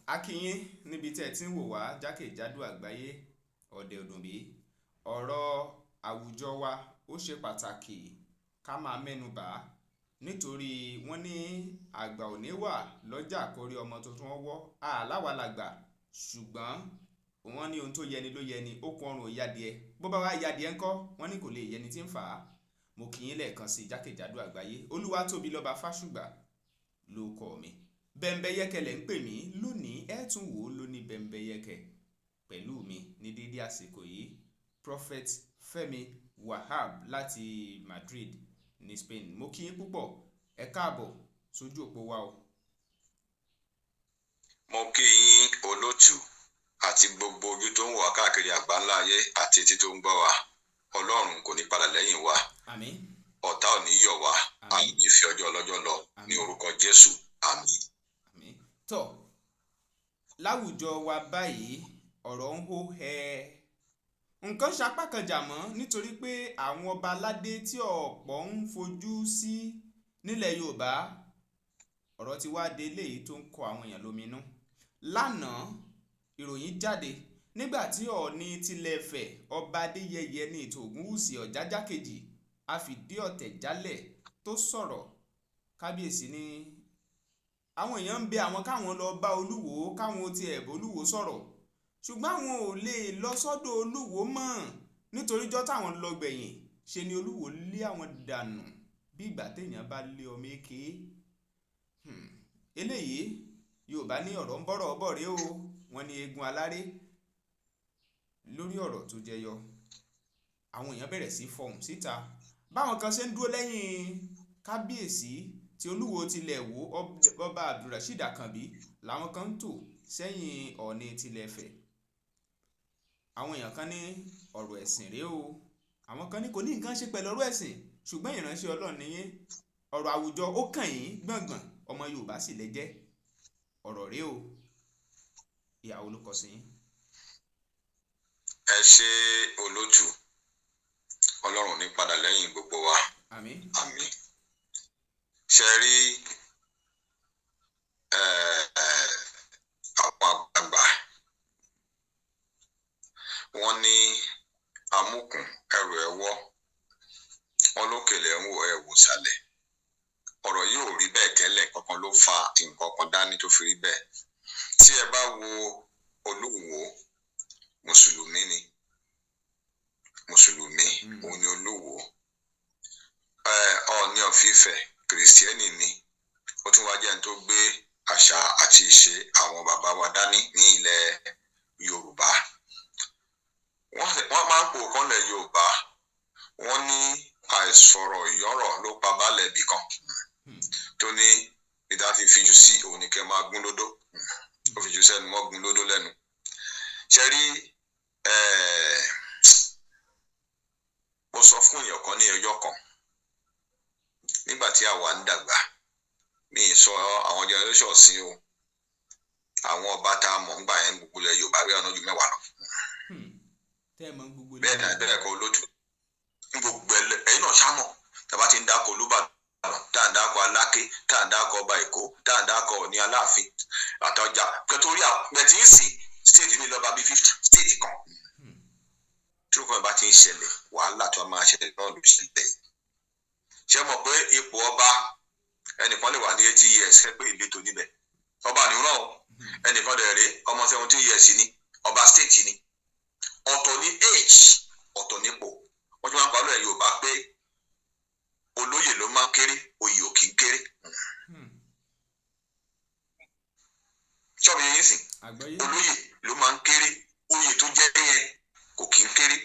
A kí yín níbi tí ẹ ti ń wò wá jákèjádò àgbáyé. Ọ̀dẹ̀ òdùnbí ọ̀rọ̀ àwùjọ wa ó ṣe pàtàkì ká máa mẹ́nu bà á, nítorí wọ́n ní àgbà ò ní wà lọ́jà kórí ọmọ tuntun ọwọ́ àláwàlàgbà, ṣùgbọ́n wọ́n ní ohun tó yẹni ló yẹni, ó kún ọrùn òyàdìẹ, bó bá wá yadìẹ ńkọ́, wọ́n ní kò lè yẹni tí ń fà á. Mo kí yín lẹ́ẹ̀kan sí jákèjádò àgbáyé. Olúwatóbilọ́ba Fásùgbà ló kọ́ mi. Bẹ́ńbẹ́yẹ́kẹ́ lẹ̀ ń pè mí lónìí, ẹ tún wò ó lóní bẹ́ńbẹ́yẹ́kẹ́ pẹ̀lú mi ní dédé àsìkò yìí, Prophet Fẹ́mi Wahab láti Madrid ní Spain. Mo kí yín púpọ̀, ẹ káàbọ̀ sójú òpó wa o. Mo kí yín olótù àti gbogbo ojú tó ń wà káàkiri àgbáńlá ayé àti etí tó ń gbọ́ wa. Ọlọ́run kò ní padà lẹ́yìn wa. Àmín. Ọ̀tá ò ní yọ̀ wá, a Àmín. ní fi ọjọ́ ọlọ́jọ́ lọ ní Àmín. orúkọ Jésù. Àmín. Àmín. Tọ́ láwùjọ wa báyìí, ọ̀rọ̀ ń hó hẹ́, nǹkan ṣapá kan jà mọ́, nítorí pé àwọn ọba aládé tí ọ̀pọ̀ ń fojú sí nílẹ̀ Yorùbá, ọ̀rọ̀ ti wá dé léyìí tó ń kọ àwọn èèyàn lóminú. Lánàá ìròyìn jáde nígbà tí Ọọ̀ni tilẹ̀ Ifẹ̀, Ọba Adéyẹyè ní ètò Ògúnwùsì Ọ̀jájá kejì àfìdí ọ̀tẹ̀ jálẹ̀ tó sọ̀rọ̀. Kábíyèsí ní àwọn èèyàn ń bẹ àwọn káwọn lọ bá Olúwo, káwọn tiẹ̀ bá Olúwo sọ̀rọ̀, ṣùgbọ́n àwọn ò lè lọ sọ́dọ̀ Olúwo mọ́, nítorí jọ́ táwọn lọ gbẹ̀yìn ṣe ni Olúwo lé àwọn dànù bí ìgbà téèyàn bá lé ọmọ èké. Eléyìí Yorùbá ní ọ̀rọ̀ ń bọ̀rọ̀ bọ̀ rèé o, wọ́n ní eégún aláré lórí ọ̀rọ̀ tó jẹyọ. Àwọn èèyàn bẹ̀rẹ̀ sí fọhùn síta, báwọn kan ṣe ń dúró lẹ́yìn kábíyèsí tí Olúwo tilẹ̀ wò Ọba Abdulrasheed Àkànbí, làwọn kan ń tò sẹ́yìn Ọọ̀ni tilẹ̀ Ifẹ̀. Àwọn èèyàn kan ní ọ̀rọ̀ ẹ̀sìn rèé o, àwọn kan ní kò ní nǹkan ṣe pẹ̀lú ọ̀rọ̀ ẹ̀sìn, ṣùgbọ́n ìránṣẹ́ Ọlọ́run ni yín, ọ̀rọ̀ àwùjọ ó kàn yín gbọ̀ngbọ̀n, ọmọ Yorùbá sì lẹ jẹ́, ọ̀rọ̀ rèé o. Ìyàwó ló kọ sí yín. Ẹ ṣe olótù, Ọlọ́run ní padà lẹ́yìn gbogbo wa. Àmín. Àmín. Ṣe rí àwọn àgbààgbà wọ́n ní amúkùn ẹrù ẹ wọ́, wọ́n lókèlè ń wò ẹ wò sàlẹ̀. Ọ̀rọ̀ yìí ò rí bẹ́ẹ̀ tẹ́lẹ̀, kankan ló fa nǹkan kan dání tó fi rí bẹ́ẹ̀. Tí ẹ bá wo Olúwo, mùsùlùmí ni, mùsùlùmí òun ni Olúwo. Ọọ̀ni of Ifẹ̀ kìrìsìtẹ́nì ni, ó tún wá jẹ́ ẹni tó gbé àṣà àti ìṣe àwọn bàbá wa dání ní ilẹ̀ Yorùbá. Wọ́n máa ń pò kán lẹ̀ Yorùbá, wọ́n ní àìsọ̀rọ̀ ìyọ́rọ̀ ló pa baálẹ̀ ibì kan tó ní ìdá ti fi jù sí òun ní kẹ́ máa gún lódó, ó fi jù sẹ́nu wọ́n gún lódó lẹ́nu. Ṣe rí, mo sọ fún èèyàn kan ní ọjọ́ kan nígbà tí àwa ń dàgbà, mi ì sọ àwọn generation sí o, àwọn ọba tá a mọ̀ ń gbà yẹn gbogbo ilẹ̀ Yorùbá bí ọ̀nà ju mẹ́wàá lọ. Bẹ́ẹ̀ náà bẹ́ẹ̀ kọ́ olótù gbogbo ẹ̀yin náà ṣá mọ̀, tàbá ti ń dákọ̀ Olúbàdàn, tá à ń dákọ̀ Aláké, tá à ń dákọ̀ ọba Èkó, tá à ń dákọ̀ Ọọ̀ni Aláàfin àtọjà pẹ̀tọ́rí pẹ̀tí ń sìn stéètì mi lọ́ba bíi 50 stéètì kan. Tí orúkọ bá ti ń ṣẹlẹ̀, wàhálà tó máa ṣẹlẹ̀ náà ló ṣẹlẹ̀ yìí. Ṣé mọ̀ pé ipò ọba ẹnìkan lè wà ní 80 years kẹ́ pé ìletò níbẹ̀ ọba nìran o, ẹnìkan dẹ̀ rèé ọmọ 17 years ni, ọba stéètì ni. Ọ̀tọ̀ ní age, ọ̀tọ̀ nípò. Wọ́n ti máa ń parọ́ ẹ̀ Yorùbá pé olóyè ló máa ń kéré, oyè ò kì í kéré. Ṣọ́ọ̀bù yẹn sìn, olóyè ló máa ń kéré, oyè tó jẹ́ yẹn kò kì í kéré.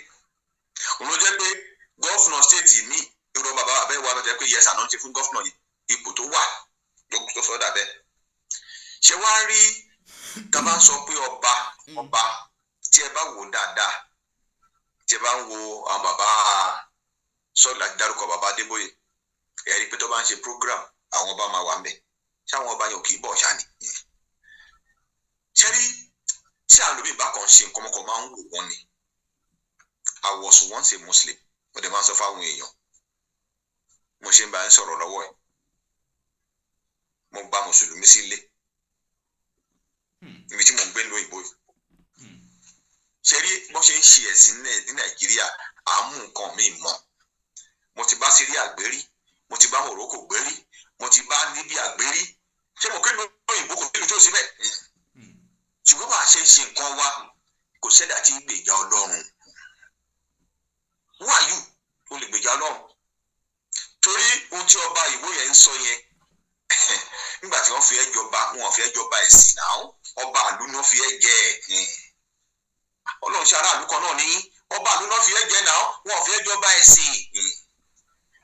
Òun ló jẹ́ pé gọ́fúnà stéètì míì, irú bàbá bàbá ìwà ló jẹ́ pé yẹsà náà ń ṣe fún gọ́fúnà yẹn, ipò tó wà ló sọ dà bẹ́ẹ̀. Ṣé wàá rí tá a bá ń sọ pé ọba ọba, tí ẹ bá wò dáadáa, tí ẹ bá ń wo àwọn bàbá sọ́ọ̀lù láti dárúkọ bàbá Adébóyè, ẹ rí i pé tó bá ń ṣe program àwọn ọba máa wà ń bẹ̀. Ṣé àwọn ọba yẹn ò kì í bọ̀ ṣá ni? Ṣé rí tí àwọn olómi bá kàn ṣe nǹkan ọmọkàn máa ń wò wọ́n ni. I was once a Muslim, mo dẹ̀ máa ń sọ fáwọn èèyàn, mo ṣe ń bá ń sọ̀rọ̀ lọ́wọ́ ẹ̀, mo gba mùsùlùmí sílé. Níbi òyìnbó yìí. Ṣe rí bọ́n ṣe ń ṣe ẹ̀sìn ní Nàìjíríà, à ń mú nǹkan míì mọ́. Mo ti bá Syria gbé rí, mo ti bá Morocco gbé rí, mo ti bá Libya gbé rí. Ṣé mo kí ló òyìnbó kò síbi tó síbẹ̀? Ṣùgbọ́n bá a ṣe ń ṣe nǹkan wa, kò sẹ́dá tí ń gbèjà Ọlọ́run. Who are you? O lè gbèjà Ọlọ́run torí ohun tí ọba Ìwó yẹn ń sọ yẹn, nígbà tí wọ́n fi ẹ́ jọba, wọn fi ẹ́ jọba ẹ̀sìn náà, ọba àlú ni wọ́n fi ẹ́ jẹ. Ọlọ́run ṣe aráàlú kan náà ní ọba àlú náà fi ẹ́ jẹ náà, wọn fi ẹ́ jọba ẹ̀sìn.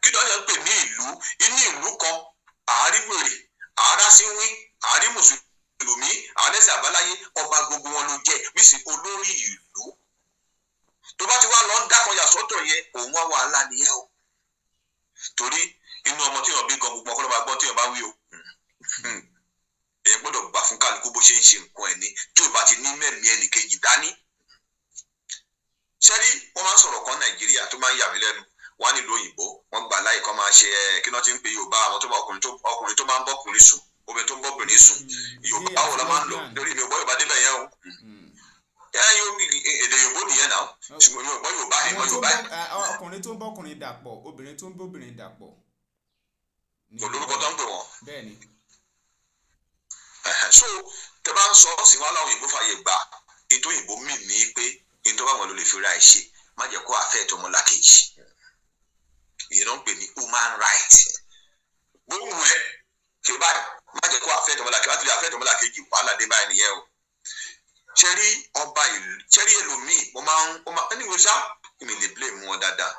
Kí ló ń pè ní ìlú? Inú ìlú kan, àárí wèrè, àárá síwín, àárí mùsùlùmí, àárẹ̀sẹ̀ àbáláyé, ọba gbogbo wọn ló jẹ́ bísí olórí ìlú. Tó bá ti wá lọ ń dákọyà sọ́tọ̀ yẹn, òun wá wàhálà nìyẹn o. Torí inú ọmọ tí èèyàn bí gan, gbogbo ọkọ ló máa gbọ́n tí èèyàn bá wí o. Èèyàn gbọ́dọ̀ gbà fún kálukú bó ṣe ń ṣe nǹkan ẹ̀ ní tí ò bá ti ní mẹ́mí ẹnì kejì dání. Ṣẹ́rí, wọ́n máa ń sọ̀rọ̀ kan Nàìjíríà tó máa ń yà mí lẹ́nu. Wọ́n á nílùú òyìnbó, wọ́n gbà láyè kan máa ṣe ẹ kí wọ́n ti ń pe Yorùbá, àwọn tó máa ọkùnrin tó máa ń bọ́kùnrin sùn, obìnrin tó ń bọ́bìnrin sùn. Yorùbá wo la máa ń lò lórí? Mi ò gbọ́ Yorùbá débẹ̀ yẹn o. Èdè Yorùbá nìyẹn náà, ṣùgbọ́n mi ò gbọ́ Yorùbá ìmọ̀ Yorùbá. Ọkùnrin tó ń bọ́kùnrin dàpọ̀, obìnrin tó ń bóbìnrin dàpọ̀. Kò lórúkọ tó ń pè wọ́n. Bẹ́ẹ̀ni. So tẹ bá ń sọ ọ́ sí wọn láwọn òyìnbó fàyè gbà, ètò òyìnbó mì ní pé ètò báwọn ló lè fi ra ẹ ṣe, má jẹ́ kó affect ọmọlàkejì. Ìyẹn ló ń pè ní human right. Gbóhùn ẹ ṣe báyìí, má jẹ́ kó affect ọmọlàkejì, má ti lè affect ọmọlàkejì, wàhálà dé báyìí nìyẹn o. Ṣe rí ọba ìlú, ṣe rí ẹlòmíì, mo máa ń ó máa anyway ṣá, èmi lè blame wọn dáadáa.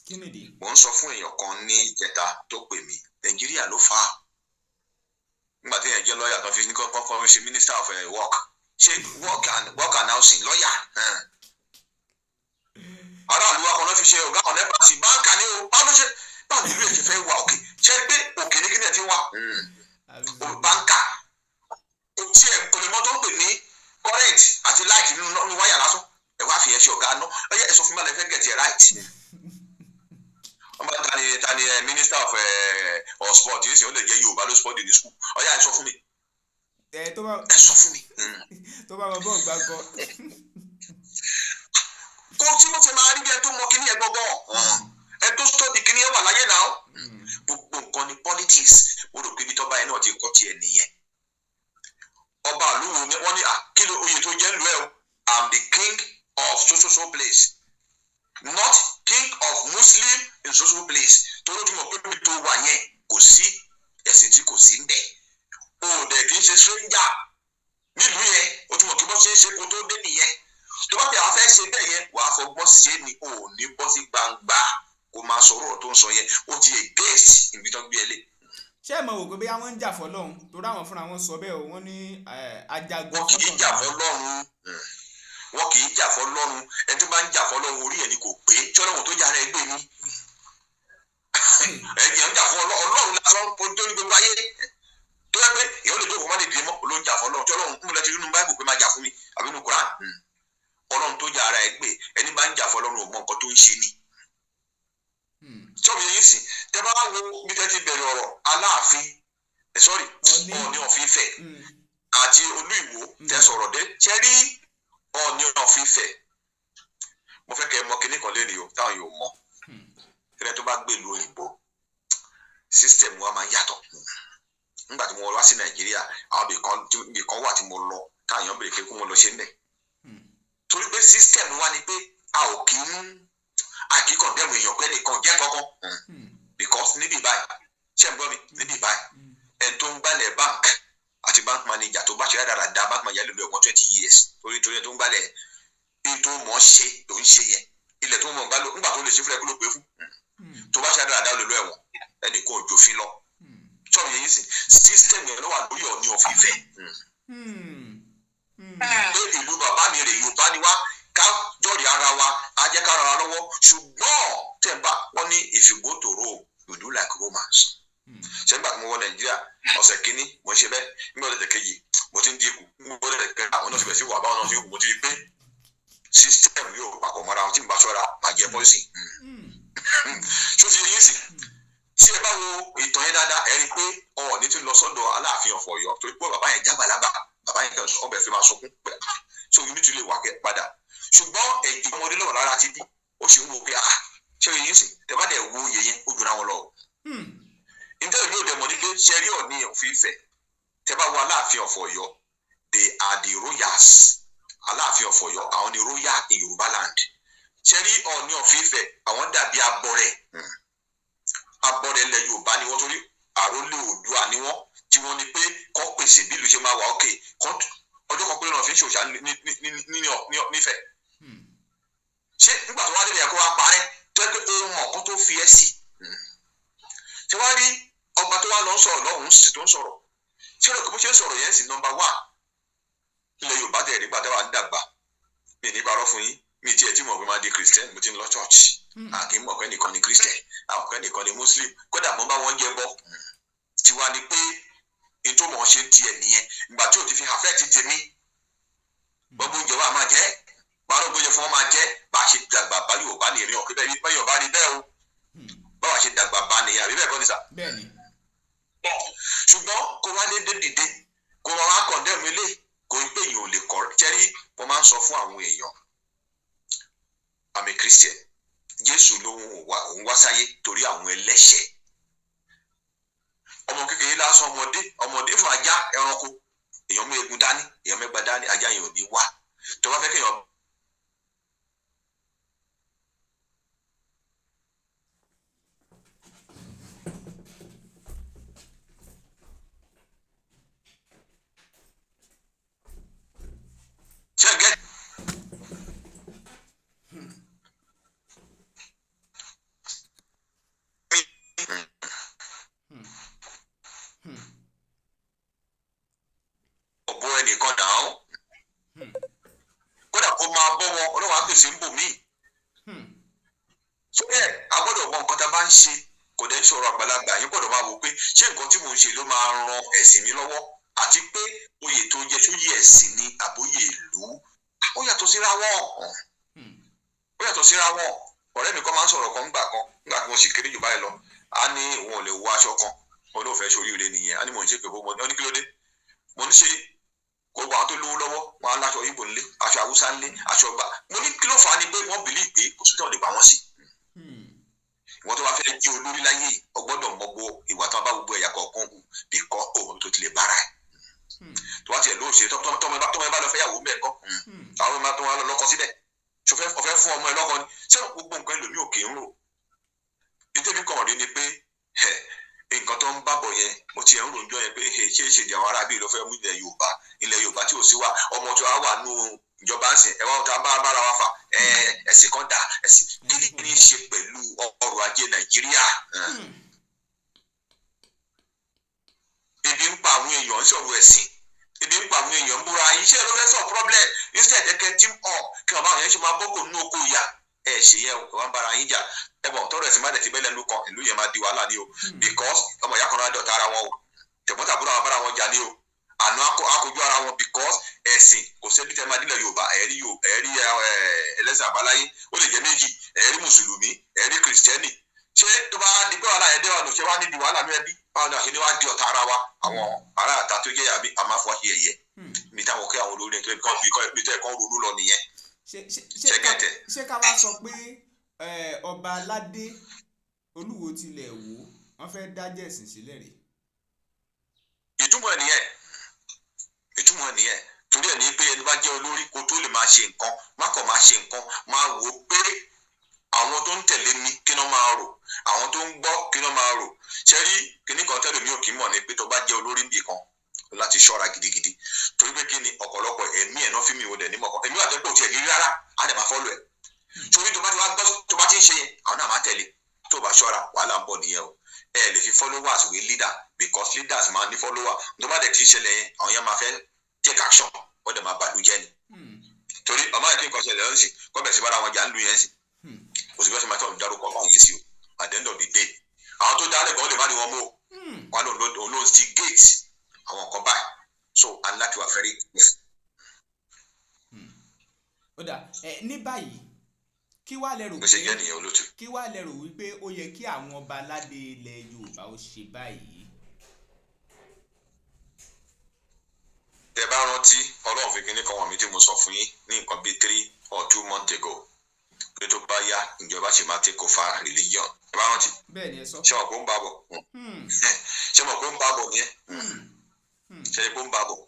Kí nìdí? Mo ń sọ fún èèyàn kan ní ìjẹta tó pè mí, Nàìjíríà ló fà á. Nígbà tí èèyàn jẹ́ lọ́ọ̀yà tó fi ní kọ́kọ́ fi ṣe minister of work, ṣe work and housing, lọ́ọ̀yà aráàlú wa kan náà fi ṣe ọ̀gá ọ̀nà ẹ̀pàṣì báńkà ní o. Báwo ló ṣe, báwo ni ìlú èsì fẹ́ wà òkè? Ṣe pé òkè ní kíni ẹ̀ ti wà báńkà kò tiẹ̀ kò lè mọ tó ń pè ní current àti light nínú wáyà lásán, ẹ wá fi yẹn ṣe ọ̀gá náà. Ẹ yẹ ẹ sọ fún mi, ẹ fẹ́ get it right. Wọ́n bá tani minister of sport yìí sì, ó lè jẹ́ Yorùbá ló sport ní school. Ọ̀yá, ẹ sọ fún mi. Ẹ tó bá Ẹ sọ fún mi. Tó bá wọn bọ́ọ̀ gbá kọ. Kó tí wọ́n ti máa rí bí ẹ tó mọ kíní ẹ gbọ́gbọ́, ẹ tó study kíní ẹ wà láyé náà. Gbogbo nǹkan ni politics. Mo rò pé ibi tọ́ba yẹn náà ti kọ́ tiẹ̀ nìyẹn. Ọba àlúwo ni wọ́n ní à kí ló oyè tó jẹ́ ń lu ẹ o? I'm the king of so so so place, not king of Muslim in so so place. Tó ló tún mọ̀ pé ibi tó wà yẹn, kò sí ẹ̀sìn tí kò sí ń bẹ̀. O ò dẹ̀ kì í ṣe stranger nílùú yẹn. O tún mọ̀ kí wọ́n ṣe é ṣe kó tó dé nìyẹn. Tó bá fi àwọn fẹ́ ṣe bẹ́ẹ̀ yẹn, wàá fọgbọ́n ṣe ni, o ò ní bọ́ sí gbangba kó máa sọ ọ̀rọ̀ tó ń sọ yẹn. Ó ti against ibi tó ń gbé ẹ lé. Ṣé ẹ mọ̀ wò pé bí àwọn ń jà fọlọ́run, torí àwọn fúnra wọn sọ bẹ́ẹ̀ o, wọ́n ní ajagun. Wọn kì í jà fọlọ́run, wọn kì í jà fọlọ́run. Ẹni tó bá ń jà fọlọ́run, orí ẹ̀ ni kò pé. Tí Ọlọ́run tó yára ẹ gbé ni ẹ̀yìn ń jà fún Ọlọ́run lásán tó ní gbogbo ayé, tó yẹ pé èèyàn lè jókòó má lè dìde mọ́, ló ń jà fọlọ́run. Tí Ọlọ́run ń múlẹ̀ ti nínú Báíbù pé máa jà fún mi àbí nínú Kùránì? Ọlọ́run tó yára ẹ gbé, ẹni bá ń jà fọlọ́run ò mọ nǹkan tó ń ṣe ni. Sọ́ọ̀bù yẹn sì, tẹ bá wo bí tẹ́ ti bẹ̀rẹ̀ ọ̀rọ̀, Aláàfin, sorry, Ọọ̀ni of Ifẹ̀ àti Olú Ìwó tẹ sọ̀rọ̀ dé, ṣe rí Ọọ̀ni of Ifẹ̀, mo fẹ́ kẹ́ ẹ mọ kinní kan lé ní o táwọn yóò mọ̀. Tẹ́lẹ̀ tó bá gbé ìlú òyìnbó, system wa máa ń yàtọ̀. Nígbà tí mo wá sí Nàìjíríà, àwọn ibì kan wà tí mo lọ, táwọn èèyàn béèrè pé kó mo lọ ṣe ń bẹ̀, torí pé system wa ni pé a ò kí ń a kì í condemn èèyàn pé nìkan jẹ́ kankan, because níbí báyìí, ṣé ń gbọ́ mi, níbí báyìí, ẹni tó ń gbálẹ̀ bank àti bank manager tó bá ṣe rádaràda, bank manager lè lo ẹ̀wọ̀n 20 years torí ẹni tó ń gbálẹ̀. Ẹni tó mọ̀ ṣe ló ń ṣe yẹn, ilẹ̀ tó mọ̀ ń gbá nígbà tó lè ṣe fúnra kó ló pé fún. Tó bá ṣe rádaràda, ó lè lo ẹ̀wọ̀n, ẹnì kan ò jòfin lọ. Sọ̀rọ̀ yẹn sì, system yẹn ló wà lórí Ọọ̀ni of Ifẹ̀ pé ìlú bàbá mi rè, Yorùbá ni wá, ká jọ̀rì ara wa, á jẹ́ ká rara lọ́wọ́. Ṣùgbọ́n tẹ̀ ń bá wọ́n ní, if you go to Rome, you do like Romans. Ṣé nígbà tí mo wọ Nàìjíríà, ọ̀sẹ̀ kínní mo ń ṣe bẹ́ẹ̀, nígbà ọ̀sẹ̀ kejì mo ti ń dínkù, nígbà ọ̀sẹ̀ kẹta àwọn náà ti bẹ̀rẹ̀ sí wà báwọn náà ti mo ti rí pé system yóò papọ̀ mọ́ra wọn. Tí mo bá ṣọ́ra, máa jẹ poison. Ṣó ti yẹ yín sí? Tí ẹ bá wo ìtàn yẹn dáadáa, ẹ rí i pé Ọọ̀ni ti lọ sọ́dọ̀ Aláàfin of Ọ̀yọ́, torí pé bàbá yẹn jágbàlagbà, bàbá yẹn ọbẹ̀ fi máa sunkún pé So unity lè wà padà. Ṣùgbọ́n ẹ̀jẹ̀ ọmọdé lọ́wọ́ lára ti bí ó sì ń wo pé ah, ṣé oyè yín sìn tẹ bá dẹ̀ wo oyè yẹn, ó jura wọn lọ. Nítorí yóò dẹ̀ mọ̀ ní pé ṣẹ́rí Ọọ̀ni of Ifẹ̀, tẹ bá wo Aláàfin of Ọ̀yọ́, they are the royals. Aláàfin of Ọ̀yọ́, àwọn ni royal in Yorùbá land. Ṣẹ́rí Ọọ̀ni of Ifẹ̀, àwọn dàbí abọrẹ̀. Abọrẹ̀ ilẹ̀ Yorùbá ni wọ́n, torí àrólé Oòduà ni wọ́n, tí wọ́n ní pé kọ́ pèsè bí ìlú ṣe máa wà ókè. Ọjọ́ kan péré náà fi ń ṣòṣà nífẹ̀ẹ́. Ṣé nígbà tó wá dé kó wá parẹ́ tó yẹ pé ó mọ̀ kó tó fi ẹ́ sí? Ṣé wàá rí ọba tó wá lọ ń sọ̀rọ̀ lọ́hùn-ún sì tó ń sọ̀rọ̀? Ṣé ọ̀rọ̀ bó ṣe ń sọ̀rọ̀ yẹn sì? Number one, ilẹ̀ Yorùbá tẹ̀ nígbà táwa ń dàgbà, mi ní parọ́ fún yín, mi tiẹ̀ tí mo pé máa di Christian, mo ti ń lọ church, a kì í mọ̀ pé nìkan ni Christian, àwọn pé nìkan ni Muslim, kódà mo bá wọn jẹ bọ́. Tiwa ni pé ètò mọ̀ ṣe ń tiẹ̀ nìyẹn. Ìgbà tí ò ti fi affect tèmi, gbogbo oúnjẹ wa máa jẹ́ báwọn oúnjẹ fún wọn máa jẹ́. Bá a ṣe dàgbà bá Yorùbá ní ìrìn ọ̀kẹ́ bẹ́ẹ̀, bá Yorùbá rí bẹ́ẹ̀ o, báwa ṣe dàgbà bá nìyẹn, àbí bẹ́ẹ̀ kọ́ ni sà? Bẹ́ẹ̀ni. Ṣùgbọ́n kó wá dédé dìde kó wá condemn ilé, kò ń pè yín ò lè kọ́. Jẹ́rí, mo máa ń sọ fún àwọn èèyàn, I'm a Christian. Jésù lóhun òun wá sáyé torí àwọn ẹlẹ́ṣẹ̀. Ọmọ kékeré lásán, ọmọdé, ọmọdé fún ajá, ẹranko, èèyàn mú egun dání, èèyàn mẹ́gba dání, ajá yẹn ò ní wá. Tó bá fẹ́ kéèyàn ṣe gẹ́ ọ̀bọ ẹnìkan dàn án, kódà kó máa bọ́ wọn, Ọlọ́run á pèsè ń bò míì. So ẹ a gbọ́dọ̀ mọ nǹkan tá a bá ń ṣe. Kò dẹ́ ń sọ̀rọ̀ àgbàlagbà yín gbọ́dọ̀ máa wò pé ṣé nǹkan tí mò ń ṣe ló máa ran ẹ̀sìn mi lọ́wọ́, àti pé oyè tó jẹ tó yẹ ẹ̀sìn ni àbóyè ìlú, ó yàtọ̀ síra wọn, ó yàtọ̀ síra wọn. Ọ̀rẹ́ mi kan máa ń sọ̀rọ̀ kan ńgbà kan, ńgbà tí mo sì kéré jù báyìí lọ, á ní òun ò lè wọ aṣọ kan, òun ló fẹ́ ṣoríire nìyẹn. Á ní mò ń ṣe pé mo ní kí ló dé? Mo ní ṣe gbogbo àwọn tó lówó lọ́wọ́ wọn á láṣọ Ìgbò ńlé, aṣọ Haúsá ńlé, aṣọ ọgbà. Mo ní kí ló fà á? Ni pé wọ́n bìlí pé kò sí tí wọ́n lè pa wọ́n sí. Ìwọ́n tó bá fẹ́ jẹ́ olórí láyé yìí, o gbọ́dọ̀ mọ gbogbo ìwà tó bá gbogbo ẹ̀yà kọ̀ọ̀kan hù, bìkọ́ òun tó ti lè bára ẹ̀. Tó bá tiẹ̀ lóò ṣe tọ́mọ ẹ bá lọ fẹ́ yàwó mẹ́ẹ̀kọ́, àwọn ọmọ tó wà lọ́kọ síbẹ̀, ṣọfẹ́ ọ̀fẹ́ fún ọmọ ẹ lọ́kọ ni? Ṣé gbogbo nǹkan ẹlòmíì ò kì í rò? Nítorí kan rí ni pé nǹkan tó ń bàbọ̀ yẹn, mo ti ẹ̀ ń ròjọ́ yẹn pé ṣé ìṣèjì àwọn arábí ló fẹ́ mú ilẹ̀ Yorùbá, ilẹ̀ Yorùbá tí ò sí wà, ọmọ tó wà nù ìjọba ń sìn, ẹ wá tó bá bára wa fà, ẹ̀sìn kan dà, ẹ̀sìn kí ni í ṣe pẹ̀lú ọrọ̀ ajé Nàìjíríà? Ebi ń pa àwọn èèyàn, ń sọ̀rọ̀ ẹ̀sìn, ebi ń pa àwọn èèyàn, ń búra. Iṣẹ́ ló fẹ́ sọ problem. Instead ẹ kẹ́ team up kí bàbá àwọn yẹn ṣe máa bọ́kò nínú oko ìyà ẹ ṣe yẹn o, wọn bára yín jà. Ẹ mọ̀ tọrọ ẹ̀sìn má dẹ̀ ti bẹ́lẹ̀ ló kan ìlú yẹn, máa di wàhálà ni o, because ọmọ ìyá kan náà dọ̀tá ara wọn o, tẹ̀gbọ́n-tàbúrò àwọn bára wọn jà ni o, àná akójú ara wọn, because ẹ̀sìn kò sẹ́bi tẹ́ máa dílẹ̀ Yorùbá. Ẹ̀rí ẹ̀rí ẹlẹ́sìn àbáláyé, ó lè jẹ́ méjì, ẹ̀rí mùsùlùmí, ẹ̀rí kìrìsìtẹ́nì. Ṣé tó bá di pé wàhálà yẹn dé wà ló ṣe wá níbi wàhálà ní ẹbí, báwo ni àṣẹ ni wàá di ọ̀tá ara wa? Àwọn ará àta tó jẹ́ yàbí a máa fọ́ ṣe ẹ̀yẹ mi táwọn kí àwọn olórí ẹ̀ tó ẹ̀kọ́ ronú lọ nìyẹn. Ṣé ká wá sọ pé ọba aládé Olúwo tilẹ̀ wò, wọ́n fẹ́ dájẹ́ ẹ̀sìn sílẹ̀ rè? Ìtumọ̀ nìyẹn, ìtumọ̀ nìyẹn. Torí ẹ̀ ní pé ẹni bá jẹ́ olórí, kó tó lè máa ṣe nǹkan, má kàn máa ṣe nǹkan, máa wò ó pé àwọn tó ń tẹ̀lé mi, kí náà máa rò, àwọn tó ń gbọ́, kí náà máa rò. Ṣe rí kíní kan tẹ́lẹ̀ mi ò kí mọ̀ ni pé tó bá jẹ́ olórí níbì kan, láti ṣọ́ra gidigidi, torí pé kí ni ọ̀pọ̀lọpọ̀ ẹ̀mí ẹ̀ náà fi mi ò dẹ̀ nímọ̀ kan, ẹ̀mí wà tó pò tiẹ̀ ní rárá, á dẹ̀ máa follow ẹ̀. Torí tó bá ti wá gbọ́, tó bá ti ń ṣe yẹn, àwọn náà máa tẹ̀lé. Tó bá ṣọ́ra, wàhálà ń bọ̀ nìyẹn o. Ẹ lè fi followers wé leader, because leaders máa ní follower. Tó bá dẹ̀ ti ń ṣẹlẹ̀ yẹn, àwọn yẹn máa fẹ́ take action, wọ́n dẹ̀ máa bàlújẹ́ ni. Torí ọmọ yẹn, kí nǹkan ṣẹlẹ̀ lọ́sìn kọ́ bẹ̀rẹ̀ sí bára wọn jà ń lu yẹn sí, kò sí bí wọ́n ṣe máa tọ́ dárúkọ ọmọ yìí sí o. At the end of the day, àwọn tó dálẹ̀ gan lè má ní wọn mú o, wọn lòun ló instigate àwọn nǹkan báyìí. So and láti wà very careful. Ó dà ẹ ní báyìí, kí wàá lẹ rò Bó ṣe jẹ́ nìyẹn, olótú. Kí wàá lẹ rò wípé ó yẹ kí àwọn ọba aládé ilẹ̀ Yorùbá ó ṣe báyìí? Tẹ bá rántí, Ọlọ́run fi fi kinní kan wọ̀n mí tí mo sọ fún yín ní nǹkan bíi 3 or 2 months ago, pé tó bá yá, ìjọba ṣì máa take over religion. Ẹ bá rántí? Bẹ́ẹ̀ ni, ẹ sọ. Ṣé wọn kò ń bá bọ̀? Ṣé wọn kò ń bá bọ̀ nìyẹn? Ṣé kò ń bá bọ̀?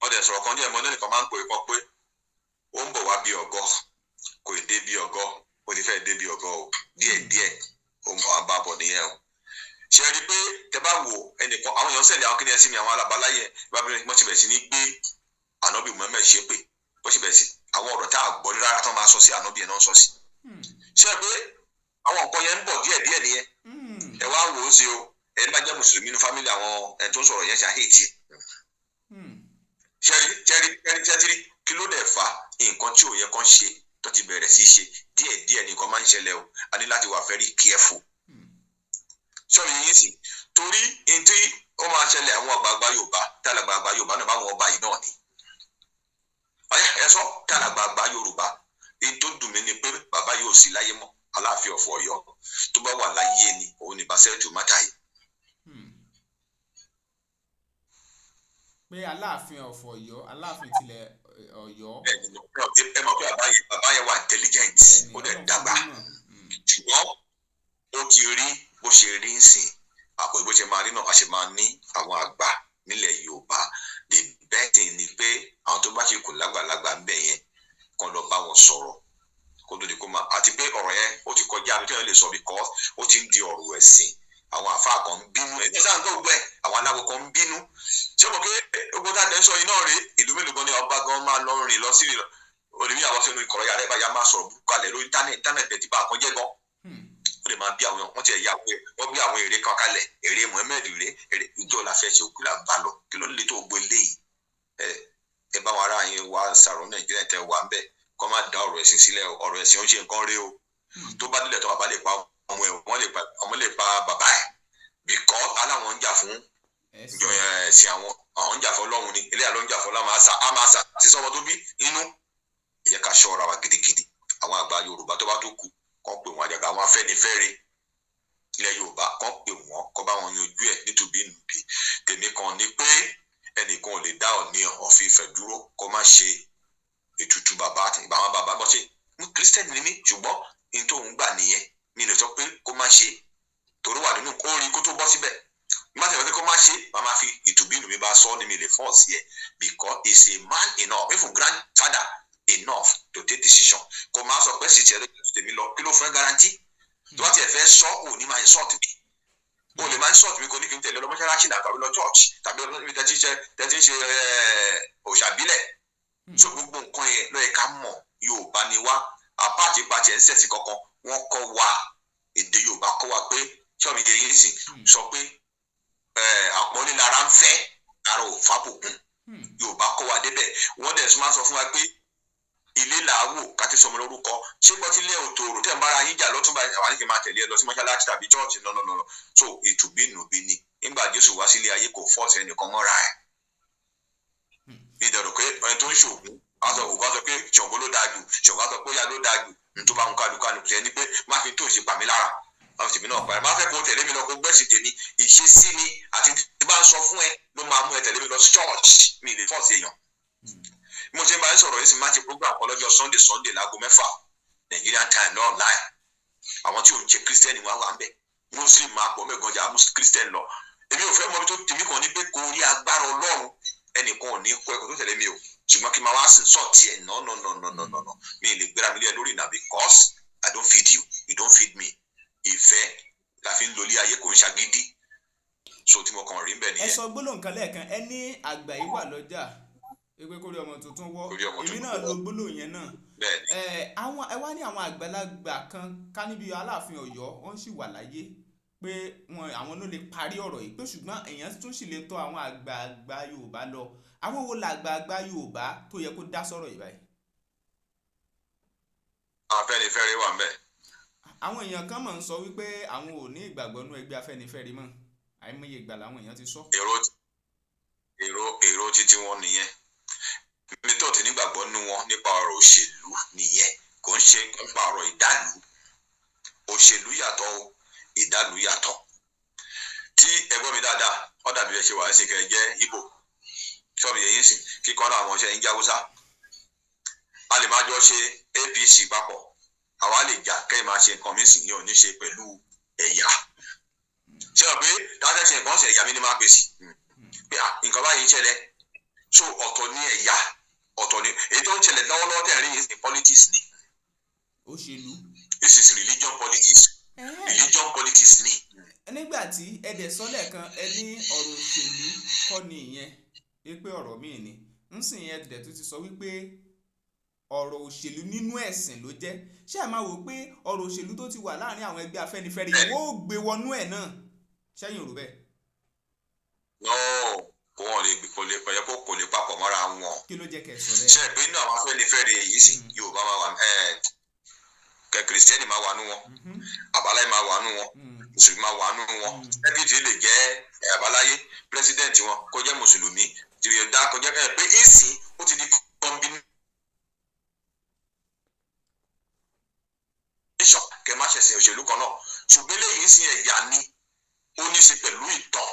Wọ́n dẹ̀ sọ̀rọ̀ kan díẹ̀ mọ́ nínú kan máa ń pè é kan pé ó ń bọ̀ wá bí ọgọ́, kò ì dé bí ọgọ́, ó ti fẹ́ dé bí ọgọ́ o. Díẹ̀ díẹ̀, ó ń bọ̀ wá bá bọ̀ nìyẹn o. Ṣe rí i pé tẹ bá wo ẹnìkan, àwọn èèyàn sẹ̀lẹ̀ àwọn kíni ẹ sí mi, àwọn alábàáláyé bá bí wọ́n ti bẹ̀rẹ̀ sí ní gbé ànábì Muhammed ṣépè, wọ́n ti bẹ̀rẹ̀ sí àwọn ọ̀rọ̀ tá a gbọ́ rárá tó máa sọ sí ànábì ẹ̀ náà sọ sí. Ṣe é pé àwọn nǹkan yẹn ń bọ̀ díẹ̀ díẹ̀ nìyẹn? Ẹ wá wò ó sí o, ẹ bá jẹ́ mùsùlùmí ní family àwọn ẹni tó ń sọ̀rọ̀ yẹn ṣe àhètì ẹ̀. Ṣẹ́rí ṣẹ́rí ṣẹ́rí ṣẹ́rí, kí ló dẹ̀ fa nǹkan tí ò yẹ kán ṣe tó ti bẹ̀rẹ̀ sí í ṣe? Díẹ̀ díẹ̀ ní nǹkan máa ń ṣẹlẹ̀ o. A ní láti wà very careful. Sọ̀rọ̀ yìí sì torí ntí ó máa ṣẹlẹ̀, àwọn àgbààgbà Yorùbá, tí alàgbààgbà Yorùbá náà báwọn ọba yìí náà ni. Ọ̀yá, ẹ sọ tí alàgbààgbà Yorùbá. Èyí tó dùn mí ni pé bàbá yóò sí láyé mọ́, Aláàfin ọ̀fọ̀ Ọ̀yọ́. Tó bá wà láyé ni òun ní bàṣẹ́ tó mátà yìí. Pé Aláàfin ọ̀fọ̀ Ọ̀yọ́, Aláàfin tilẹ̀ Ọ̀yọ́. Bẹ́ẹ̀ni, ẹ mọ̀ pé bàbá yẹn wà intelligent, ó dẹ̀ dàgbà, ṣùgbọ́n ó ti rí bó ṣe rí ń sìn àpò bó ṣe máa rí náà. A ṣe máa ní àwọn àgbà nílẹ̀ Yorùbá. The best thing ni pé àwọn tó bá ṣe kù lágbàlagbà ń bẹ̀ yẹn kàn lọ bá wọn sọ̀rọ̀ kó tó di kó máa, àti pé ọ̀rọ̀ yẹn ó ti kọjá àbí tí wọ́n lè sọ, because ó ti ń di ọ̀rọ̀ ẹ̀sìn. Àwọn àfáà kan ń bínú ẹ̀ ní sáà ń gbọ́ ẹ̀, àwọn aláwo kan ń bínú. Ṣé mo pé ogun tá a dẹ̀ ń sọ yìí náà rèé? Ìlú mélòó gan ni ọba gan máa lọ rìn lọ sí olùmí àwọn sínú ìkọ̀rọ̀ yàrá ẹ̀ bá yà máa sọ̀rọ̀ kalẹ̀ lórí íńtánẹ̀tì ti bá a kan jẹ́ gan? Ó lè máa bí àwọn, wọ́n ti ẹ̀ ya wọ́n bí àwọn ère kan kalẹ̀, ère Muhammed rèé, ère ìjọ la fẹ́ ṣe òkú là ń bá lọ. Kí ló lè tó gbé léyìí? Ẹ bá wọn ará yín wá sàrọ̀ Nàìjíríà tẹ wà ń bẹ̀ kọ́ máa da ọ̀rọ̀ ẹ̀sìn sílẹ̀. Ọ̀rọ̀ ẹ̀sìn ó ń ṣe nǹkan rí o. Tó bá nílẹ̀ tó bàbá lè pa ọmọ ẹ̀, wọ́n lè pa ọmọ, lè pa bàbá ẹ̀, because aláwọn ń jà fún ẹ̀sìn àwọn, àwọn ń jà fún Ọlọ́run ni, eléyà ló ń jà fún Ọlọ́run. Á máa sà sí sọ́mọ tó bí nínú. Ẹ jẹ́ ká ṣọ́ra wa gidigidi. Àwọn àgbà Yorùbá tó bá tó kù kàn pè wọ́n, àjàgà àwọn Afẹ́nifẹ́re ilẹ̀ Yorùbá kàn pè wọ́n, kọ́ bá wọn yanjú ẹ̀ nítubí nùbí. Tèmi kan ni pé ẹnìkan ò lè dá Ọọ̀ni of Ifẹ̀ dúró kó má ṣe ètùtù. Bàbá àti àwọn bàbá bọ́ ṣe Christian ni mí, ṣùgbọ́n ní tó ń gbà nìyẹn, mi lè sọ pé kó má ṣe, torí wà nínú kó rí kó tó bọ́ síbẹ̀. Má ṣe pé kó má ṣe, má má fi ìtùbí nù mi bá sọ ni, mi lè force yẹ, because he's a man enough, even grandfather enough to take decision. Kò máa sọ pé sì tiẹ̀ lójú tèmi lọ. Kí ló fẹ́ guarantee? Tó bá tiẹ̀ fẹ́ sọ, ò ní máa insult mi, o lè máa insult mi kò ní kí n tẹ̀lé lọ mọ́ṣáláṣí náà tàbí lọ church tàbí lọ níbi tẹ́tí ṣe òṣàbílẹ̀. So gbogbo nǹkan yẹn ló yẹ ká mọ̀. Yorùbá ni wá, apá àti ipa tiẹ̀ ń sẹ̀sì kankan. Wọ́n kọ́ wa, èdè Yorùbá kọ́ wa pé ṣọ́ọ̀bù yẹn yín sìn sọ pé àpọ́nlé lára ń fẹ́, ara ò fábùkún. Yorùbá kọ́ wa débẹ̀. Wọ́n dẹ̀ tún máa ń sọ fún wa pé ilé là á wò ká ti sọmọ lórúkọ. Ṣé gbọ́ tí ilé òtòrò tẹ̀ ń bára yín jà lọ́tún báyìí, àwọn àníkè máa tẹ̀lé ẹ lọ sí mọ́ṣáláṣí tàbí church? No, no, no, no. So ìtùbínùbí ni. Nígbà Jésù wá sílé ayé, kò force ẹnìkan mọ́ra ẹ̀. Ní ìdẹ̀rù pé ẹni tó ń ṣògùn aṣọ ògùn aṣọ pé Ṣàngó ló dáa jù, Ṣàngó aṣọ pé Ọya ló dáa jù, ní tó bá ń kálukú kálukú ṣe ni pé má fi tó ṣe pa mí lára, má fi tèmi náà pa ẹ, má fẹ́ kó tẹ̀lé mi lọ, kó gbẹ́sì tèmi, ìṣesí mi àti tí bá ń sọ fún ẹ ló máa mú ẹ tẹ̀lé mi lọ sí church. Mi lè force èèyàn. Bí mo ṣe máa ń sọ̀rọ̀ yìí sì máa ń ṣe program kan lọ́jọ́ Sunday Sunday láago 6 Nigerian time náà online. Àwọn tí ò ń ṣe Christian wá wà ń bẹ̀, Muslim máa pọ̀ mẹ́gan jà Christian lọ. Èmi ò fẹ́ mọ ibi tó tèmi kàn ní pé kò rí agbára Ọlọ́run. Ẹnìkan ò ní kọ́ ẹ̀kọ́ tó tẹ̀lé mi o, ṣùgbọ́n kí n máa wá sí sọ̀tì ẹ̀, no, no, no, no, no, no, no, mi ì lè gbéra mi lé ẹ lórí ìnà, because I don't feed you, you don't feed me. Ìfẹ́ la fi ń lólé ayé, kò ń ṣagídí. So tí mo kàn rí bẹ́ẹ̀ Ẹ nìyẹn. sọ gbólóhùn kan lẹ́ẹ̀kan, ẹ ní àgbà yìí wà lọ́jà pé kórí ọmọ tuntun wọ́. Kórí ọmọ Èmi tuntun náà wọ́. lo gbólóhùn yẹn náà. Bẹ́ẹ̀ ni. Ẹ àwọn ẹ wá ní àwọn àgbàlagbà kan ká níbi Aláàfin Ọ̀yọ́, wọ́n sì wà láyé, pé wọn àwọn ló lè parí ọ̀rọ̀ yìí, pé ṣùgbọ́n èèyàn tún sì lè tọ̀ àwọn àgbààgbà Yorùbá lọ. Àwọn wo làgbààgbà Yorùbá tó yẹ kó dá sọ̀rọ̀ yìí báyìí? Afẹ́nifẹ́re wà ń bẹ̀. Àwọn èèyàn kan mọ̀ ń sọ wípé àwọn ò ní ìgbàgbọ́ nú ẹgbẹ́ Afẹ́nifẹ́re mọ́. Àìmọye ìgbà làwọn èèyàn ti sọ. Èrò títí wọn nìyẹn. Mi tó ti nígbàgbọ́ nú wọn nípa ọ̀rọ̀ òṣèlú nìyẹn, kò ń ṣe nípa ọ̀rọ̀ ìdálù. Òṣèlú yàtọ̀ o, ìdálù yàtọ̀. Tí ẹ gbọ́ mi dáadáa, ó dàbí ẹ ṣe wà ẹsìn kẹ jẹ́ Ìgbò. Ṣọ́ọ̀bù yẹn sìn kíkan náà àwọn ọṣẹ́ ń jẹ́ Haúsá, a lè máa jọ ṣe APC papọ̀, àwa lè jà kẹ́yìn máa ṣe nǹkan mí sìn ní òní ṣe pẹ̀lú ẹ̀yà. Ṣé o pé dáṣẹ́ ṣe nǹkan ṣe ẹ̀yà mi ni máa pè sí pé nǹkan báyìí ń ṣẹlẹ̀. So ọ̀tọ̀ ní ẹ̀yà, ọ̀tọ̀ ní èyí tó ń ṣẹlẹ̀ lọ́wọ́lọ́wọ́ tẹ̀ rí yìí sí, politics ni. Òṣèlú. This is religion politics, religion politics ni. Nígbà tí ẹ dẹ̀ sọ lẹ́ẹ̀kan, ẹ ní ọ̀rọ̀ òṣèlú kọ́ ni ìyẹn, wípé ọ̀rọ̀ míì ni nsìn. Ẹ dẹ̀ tún ti sọ wípé ọ̀rọ̀ òṣèlú nínú ẹ̀sìn ló jẹ́. Ṣé ẹ máa wò pé ọ̀rọ̀ òṣèlú tó ti wà láàrin àwọn ẹgbẹ́ Afẹ́nifẹ́re yẹn, wọ́n ó gbé wọnú ẹ̀ náà ṣẹ́yìn rò bẹ́ẹ̀? No, kò wọ́n lè, kò lè pẹ̀lú, kò lè papọ̀ mọ́ra wọn. Kí ló jẹ́ kẹ́ ẹ sọ bẹ́ẹ̀? Ṣe é pé inú àwọn Afẹ́nifẹ́re yìí sì, Yorùbá máa wà, kẹ Kìrìsìtẹ́nì máa wà nú wọn, àbáláyé máa wà nú wọn, mùsùlùmí máa wà nú wọn. Sẹ́kìtì lè jẹ́ àbáláyé, president wọn kó jẹ́ mùsùlùmí, tìrì dá kó jẹ́ pé ìsìn ó ti di combination. Kẹ má ṣẹ̀sìn òṣèlú kan náà, ṣùgbọ́n eléyìí ń sin ẹ̀yà ni, ó ní í ṣe pẹ̀lú ìtàn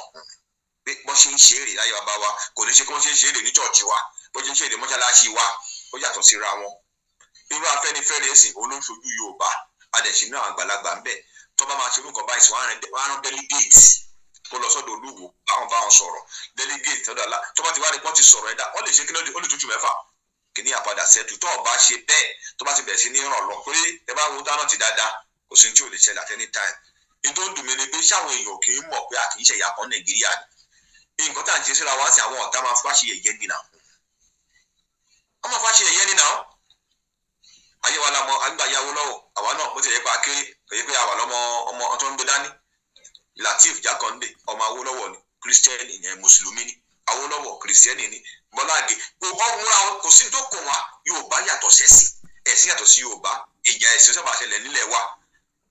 pé bọ́n ṣe ń ṣe èrè láyé bàbá wa kò ní ṣe kí wọ́n ṣe ń ṣe èrè ní chọ́ọ̀chì wa, bó ṣe ń ṣe èrè mọ́ṣáláṣí wa, ó yàtọ̀ síra wọn. Irú Afẹ́nifẹ́re ẹ̀sìn olóṣojú Yorùbá adẹ̀sínú àwọn àgbàlagbà ńbẹ tó bá máa ṣe orúkọ báyìí sí, wọ́n á rán delegate kó lọ sọ́dọ̀ Olúwo báwọn báwọn sọ̀rọ̀, delegate tọ́dọ̀ àlá tó bá ti wá rí pọ́n ti sọ̀rọ̀ ẹ̀dá, wọ́n lè ṣe kí ló lè tútù mẹ́fà kìíní àpadà sẹ́tù. Tó o bá ṣe bẹ́ẹ̀, tó bá ti bẹ̀rẹ̀ sí ní ràn lọ pé ẹ bá wo dáná ti dáadáa, kò sí tí ò lè ṣẹlẹ̀ at any time. Ní tó ń dùn mí ni pé ṣáwọn èèyàn kì í mọ̀ pé a kì í ṣe ìyá kan Nàìjíríà ni. Nǹkan tá à ń ṣe síra wá sí, àwọn ọ̀tá máa fáṣe yẹ̀yẹ́ nìyà, wọ́n máa fáṣe yẹ̀yẹ́ nìyà. Ayé wa la mọ àgbà yàwó lọ́wọ́ àwa náà, bó ti yẹ pé akéré kò yẹ pé àwa lọ́mọ ọmọ tó ń gbé dání. Lateef Jákàndé ọmọ Awólọ́wọ̀ ni, kírísítẹ́nì yẹn, mùsùlùmí ni Awólọ́wọ̀, kírísítẹ́nì ni Bọ́lá Àgè. Kò múra kò sí tó kàn wá. Yorùbá yàtọ̀ sẹ́sìn, ẹ̀sìn yàtọ̀ sí Yorùbá. Ìjà ẹ̀sìn sábà ṣẹlẹ̀ nílẹ̀ wa.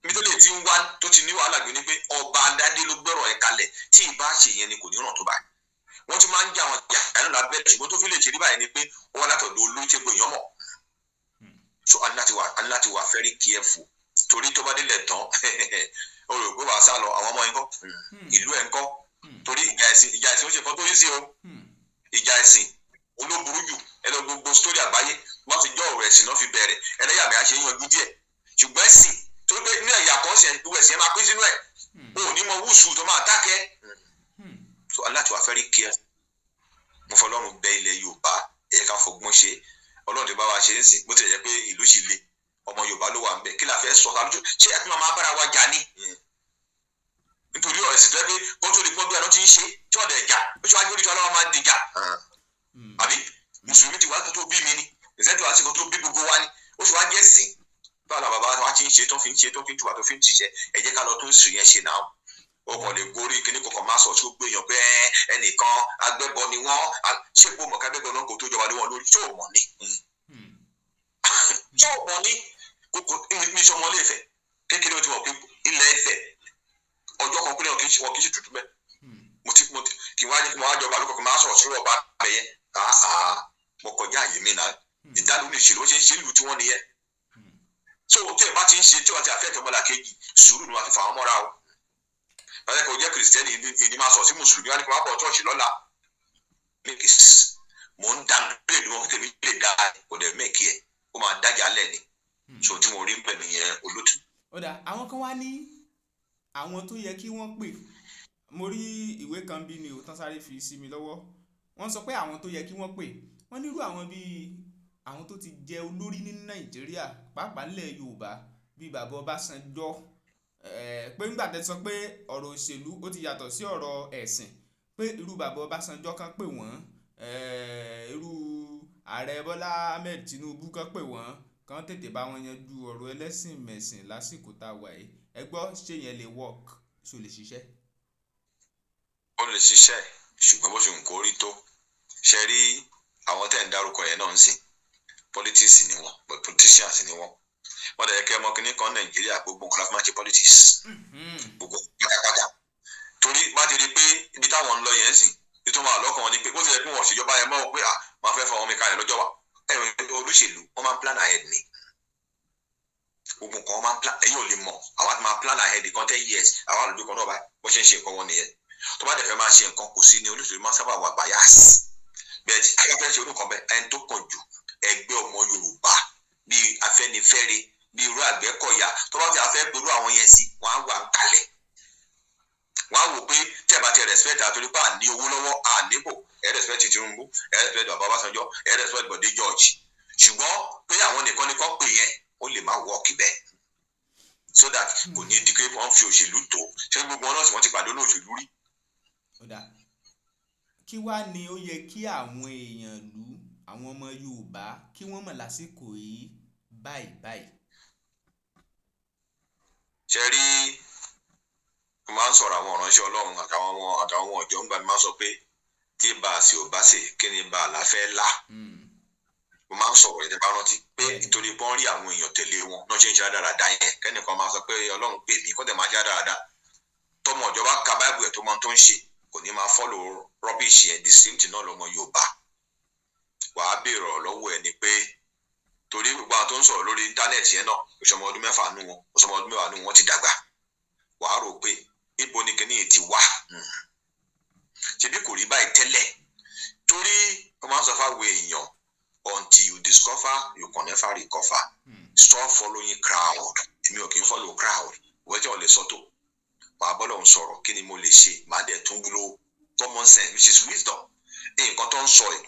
Níbi tó lè ti ń wá tó ti ní wàhálà gbé ni pé ọba aládé ló gbọ́rọ̀ ẹ̀ kalẹ̀. Tí ì bá ṣe yẹn ni kò ní ràn tó báyìí. Wọ́n ti máa ń jà àwọn ìjà náà lábẹ́lẹ̀, ṣùgbọ́n tó fi lè ṣe rí báyìí ni pé ó wá látọ̀dọ̀ olóṣèlú èèyàn mọ̀. So a ní láti wà very careful, torí tó bá délẹ̀ tán, o rò pé wàá sá lọ, àwọn ọmọ yẹn kọ́, ìlú ẹ̀ ń kọ́. Torí ìjà ẹ̀sìn, ìjà ẹ̀sìn ó ṣe kan tó yí sí o. Ìjà ẹ̀sìn olóburú jù. Ẹ lọ gbogbo sórí àgbáyé, wọ́n ti jọ ọ̀rọ̀ ẹ̀sìn náà fi bẹ̀rẹ̀. Ẹlẹ́yàmẹ̀yà ṣe ń yanjú díẹ̀, ṣùgbọ́n ẹ̀sìn torí pé ní ẹ̀yà kan ṣe gbogbo ẹ̀sìn ẹ̀ máa pín sínú ẹ̀, o ò ní mọ wúṣù tó máa dákẹ́. So a ní láti wà very careful. Mo fọlọ́run bẹ ilẹ̀ Yorùbá, ẹ̀yẹ ká fọgbọ́n ṣe. Ọlọ́run ti bá wa ṣe é sìn, bó ti yẹ pé ìlú sì le, ọmọ Yorùbá ló wà ń bẹ. Kí la fẹ́ sọ? Ta lójú ṣé ẹ tún máa bára wa jà ní nítorí ọ̀rẹ́ sì tó yẹ pé kó tó di pọ́n bí ọdún ti ń ṣe tí ọ̀dẹ̀ ẹ̀jà ó ṣe wájú oríṣi ọlọ́wọ́ máa dìjà. Àbí mùsùlùmí ti wá kó tó bí mi ni, ìṣẹ́jú àti kó tó bí gbogbo wa ni, ó ṣe wá jẹ́ sìn. Báwo la bàbá wa ti ń ṣe tó fi ń ṣe, tó fi ń tùwà, tó fi ń tìṣẹ́? Ẹ jẹ́ ká lọ tó ń sùn yẹn ṣe náà. O kàn lè gorí kíní kọ̀ọ̀kan máa sọ tí ó gbé èèyàn pé ẹnìkan agbẹ́bọ ni wọ́n. Ṣé kó mọ̀ kágbẹ́bọ náà kò tó jọba lé wọn lórí? Ṣé ò mọ̀ ni? Ṣé ò mọ̀ ni? Kókó mi sọmọ ilé Ifẹ̀ kékeré, o ti mọ̀ pé ilẹ̀ Ifẹ̀ ọjọ́ kan kúlẹ̀ wọn kì í ṣe tuntun bẹ́ẹ̀. Mo ti kì wá ní kí wọ́n á jọba lóko, kí wọ́n á sọ̀rọ̀ sí ọba bẹ̀ yẹn. Mo kọjá àyè mi náà. Ìdálónì ìṣèlú ó ṣe ń ṣe ìlú tí wọ́n nìyẹn. So tí ẹ bá ti ń ṣe tí wọ́n ti àfẹ́ ìtọ́mọlá kejì, sùúrù ni wọ́n fi fà wọ́n mọ́ra o. Bàtà kò jẹ́ kìrìsìtẹ́nì ìní máa sọ sí mùsùlùmí, wọn ni kò máa bọ̀ ṣọ́ọ̀ṣì lọ́la. Mò ń downgrade wọn, tèmi lè dá kò dẹ̀ mẹ́kì ẹ̀, ó máa dájà lẹ̀ ni. So tí mo rí ń bẹ̀ nìyẹn, olótù. Ó dà, àwọn kan wá ní àwọn tó yẹ kí wọ́n pè. Mo rí ìwé kan bí ni ò tán sáré fi sí mi lọ́wọ́. Wọ́n sọ pé àwọn tó yẹ kí wọ́n pè, wọ́n nírú àwọn bíi àwọn tó ti jẹ olórí ní Nàìjíríà, pàápàá nílẹ̀ Yorùbá, bíi bàbá Ọbásanjọ́, pé ńgbà tẹ́ sọ pé ọ̀rọ̀ òṣèlú ó ti yàtọ̀ sí ọ̀rọ̀ ẹ̀sìn, pé irú bàbá Ọbásanjọ́ kan pè wọ́n, irú ààrẹ Bọ́lá Ahmed Tinubu kan pè wọ́n, kàn tètè bá wọn yanjú ọ̀rọ̀ ẹlẹ́sìn mẹ̀sìn lásìkò tá a wà yìí. Ẹ gbọ́, ṣé yẹn lè work? Ṣó lè ṣiṣẹ́? Ó lè ṣiṣẹ́, ṣùgbọ́n bó ṣe ń kórí tó ṣe rí, àwọn tẹ̀ ń dárúkọ yẹn náà ń sìn, politics ni wọ́n, but politicians ni wọ́n. Wọ́n dẹ̀ yẹ kí ọmọ kìíní kan Nàìjíríà, gbogbo nǹkan la fi máa ṣe politics, gbogbo pátápátá. Torí bá ti rí i pé ibi táwọn ń lọ yẹn ń sìn, ibi tó máa lọ́kàn wọn ni pé bó ti yẹ kí wọ́n ṣèjọba yẹn mọ́ pé à máa fẹ́ fọwọ́n mi kalẹ̀ lọ́jọ́ wa. Ẹ̀rọ olóṣèlú wọ́n máa ń plan ahead ni. Gbogbo nǹkan wọ́n máa ń plan, ẹ̀yin ò lè mọ̀. Àwa ti máa plan ahead kan 10 years, àwa àlùjọ kan náà báyìí. Bó ṣe ń ṣe nǹkan wọn nìyẹn. Tó bá dẹ̀ fẹ́ máa ṣe nǹkan, kò sí ni olóṣèlú máa ń sábà wà bias. Bẹ́ẹ̀ tí a fẹ́ ṣe orúkọ bẹ́ẹ̀, ẹni tó kàn jù ẹgbẹ́ ọmọ Yorùbá bíi Afẹ́nifẹ́re, bíi irú Àgbẹ̀kọ̀yà, tó bá ti afẹ́ pẹ̀lú àwọn yẹn sí, wọ́n á wà ń kalẹ̀. Wọ́n á wò pé tẹ́ ẹ bá ti respect àtòrí pé à ní owó lọ́wọ́, à nípò, ẹ respect Tinubu, ẹ respect bàbá Ọbásanjọ́, ẹ respect Bọ̀dé George, ṣùgbọ́n pé àwọn nìkan ni kò pè yẹn, ó lè má work bẹ́ẹ̀, so that kò ní di pé wọ́n fi òṣèlú tó ṣé gbogbo wọn náà sì wọ́n ti pàdé olóòṣèlú rí. Ó dáa, kí wàá ní ó yẹ kí àwọn èèyàn ìlú, àwọn ọmọ Yorùbá, kí wọ́n mọ̀ lásìkò yìí báyìí báyìí? Ṣe rí, mo máa ń sọ̀rọ̀ àwọn ìránṣẹ́ Ọlọ́run àtàwọn ọmọ ọ̀jọ́ ńgbà mi, máa ń sọ pé tí bá a sì ò bá ṣe kí ni bá a là fẹ́ lá. Mo máa ń sọ̀rọ̀ ẹ̀, tẹ́ bá rántí pé nítorí pé wọ́n rí àwọn èèyàn tẹ̀lé wọn náà ṣe ń ṣe rádaràda yẹn, kẹ́nìkan máa sọ pé Ọlọ́run pè mí, kó tẹ̀ máa ṣe rádaràda. Tọmọ ìjọba ka báìbù ẹ̀ tó máa tó ń ṣe, kò ní máa follow rubbish yẹn. The same thing náà lọmọ Yorùbá, wàá béèrè ọ̀rọ̀ lọ́wọ́ ẹ̀ ni pé torí gbogbo àwọn tó ń sọ̀rọ̀ lórí íńtánẹ́ẹ̀tì yẹn náà, òṣọmọ ọdún 6 nù wọn, òṣọmọ ọdún 10 nù wọn ti dàgbà. Wàá rò pé ibo ni kíní yìí ti wá, ṣebí kò rí báyìí tẹ́lẹ̀? Torí wọ́n máa ń sọ fáwọn èèyàn, until you discover, you can never recover. Stop following crowd. Èmi ò kì í follow crowd. Wọ́n jẹ́ ò lè sọ tó màá bọ́ lọ́hùn sọ̀rọ̀, kí ni mo lè ṣe, màá dẹ̀ tún lo common sense, which is wisdom. Nǹkan tó ń sọ yìí,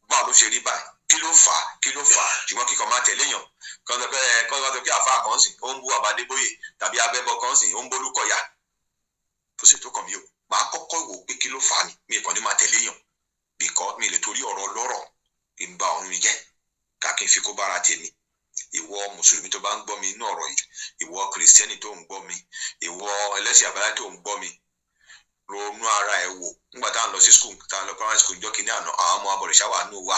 báwo ló ṣe rí báyìí? Kí ló fà á? Kí ló fà á? Ṣùgbọ́n kíkọ́ máa tẹ̀lé yàn kan sọ pé kọ́ sọ pé àfa kan sìn ó ń bú Àbádébóyè tàbí abẹ́bọ kan sìn ó ń bólúkọ̀yà, tó sì tó kàn mí o, màá kọ́kọ́ wò pé kí ló fà á ni. Mi kàn ní máa tẹ̀lé yàn because mi lè torí ọ̀rọ̀ lọ́rọ̀ kí n ba ọ̀run mi jẹ́ ká kí n fi kó bára tèmi. Ìwọ mùsùlùmí tó bá ń gbọ́ mi inú ọ̀rọ̀ yìí, ìwọ kìrìsìtẹ́nì tó ń gbọ́ mi, ìwọ ẹlẹ́sìn àbáláyé tó ń gbọ́ mi, ronú ara ẹ wò. Nígbà tá à ń lọ sí school, tá à ń lọ primary school jọ́ kínní àná, àwọn ọmọ abọ̀rìṣà wà nù wa,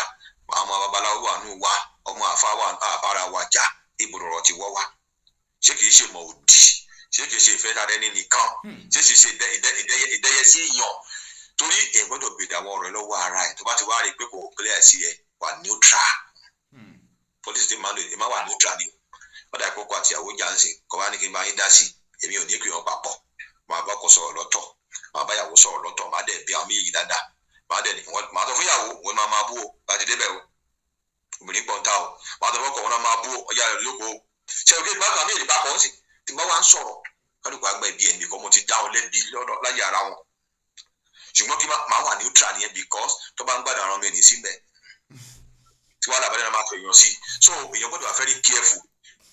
àwọn ọmọ babaláwo wà nù wa, ọmọ àfa wà, àbára wa jà. Ibo lọ̀rọ̀ ti wọ́ wa? Ṣé kìí ṣe mọ̀ òdì? Ṣé kìí ṣe ìfẹ́ tara ẹni nìkan? Ṣé kìí ṣe ìdẹ́yẹ sí yàn? Torí ẹ gbọ́dọ̀ béèrè àwọn ọ̀rọ̀ lọ́wọ́ ara ẹ̀. Tó bá ti wá rí i pé kò clear sí ẹ, wà neutral. Policy tí màá lò, ẹ má wà neutral ni o. Wọ́n dà kókó àti ìyàwó jà ń sìn kọ́ bá ní kí n bá yín dá sí, èmi ò ní kí wọ́n papọ̀. Màá bá ọkọ sọ̀rọ̀ lọ́tọ̀, màá bá ìyàwó sọ̀rọ̀ lọ́tọ̀, màá dẹ̀ bí àwọn méjèèjì dáadáa. Màá dẹ̀ ní màá sọ fún ìyàwó òun máa máa bú o láti débẹ̀ o, obìnrin pọ̀ ń ta o. Màá sọ fọ́kọ òun náà máa bú o, ọjà rẹ̀ lóko o. Ṣé o kí bá kàn méjèèjì papọ̀ ń sìn tí bá wà ń sọ̀rọ̀, kálukú àgbà ibi ẹnì kan, mo ti dá wọn lẹ́bi lọ́dọ̀ láyé ara wọn. Ṣùgbọ́n kí máa wà neutral nìyẹn, because tó bá ń gbàdúrà ara mi ò ní síbẹ̀ tí wàhálà bá dé náà máa fẹ́ èèyàn sí. So èèyàn gbọ́dọ̀ wà very careful.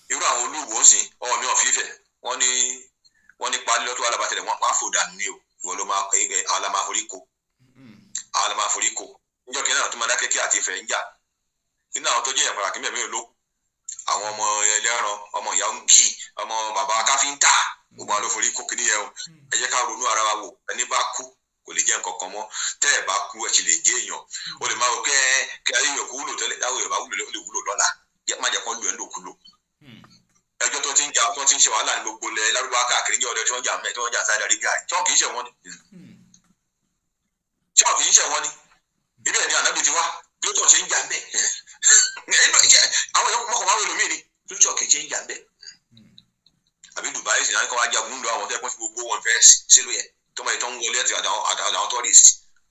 Irú àwọn olúwo ń sìn Ọọ̀ni of Ifẹ̀, wọ́n ní pálí lọ́tọ́ wàhálà bá tẹ̀lé wọ́n á fò dànù ní o. Ìwọ ló máa ẹ, àwọn la máa forí ko, àwọn la máa forí ko. Níjọ́ kí náà tó máa dákẹ́ kí àti Ifẹ̀ ń jà nínú àwọn tó jẹ́ èèyàn pàtàkì mẹ́rin ló àwọn ọmọ ẹlẹ́ran, ọmọ ìyá ń gì, ọmọ bàbá káfíńtà, gbogbo àwọn ló forí kó kíní yẹn o. Ẹ jẹ́ ká ronú ara wa wò. Ẹni bá kú kò lè jẹ́ nǹkan kan mọ́. Tẹ́ ẹ̀ bá kú, ẹ sì lè jẹ́ èèyàn. O lè máa wò kẹ́ kí ayé yòókù wúlò tẹ́lẹ̀, táwọn Yorùbá wúlò, ó lè wúlò lọ́la. Má jẹ́ kó lù ẹ́ ńlòkulò. Ẹjọ́ tó ti ń jà, tó ti ń ṣe wàhálà ní gbogbo ilẹ̀ Lárúbáwá káàkiri ní ọdẹ tí wọ́n jà mẹ́, tí wọ́n jà Saudi Arabia, tí wọ́n kì í ṣe wọ́n ni, tí wọ́n kì í ṣe wọ́n ni. Ibẹ̀ ni ànábì ti wá kí ló tó ṣe ń jà bẹ́ẹ̀? Àwọn èèyàn mọ̀kàn máa ń wò lómi ni kí ló tó kì í ṣe ń jà bẹ́ẹ̀? Àbí Dubai sì náà kọ́ wá jagun lọ, àwọn tó yẹ kó fi gbogbo wọn fẹ́ sílùú yẹn tó máa yẹ tó ń wọlé àti àtàwọn tourist.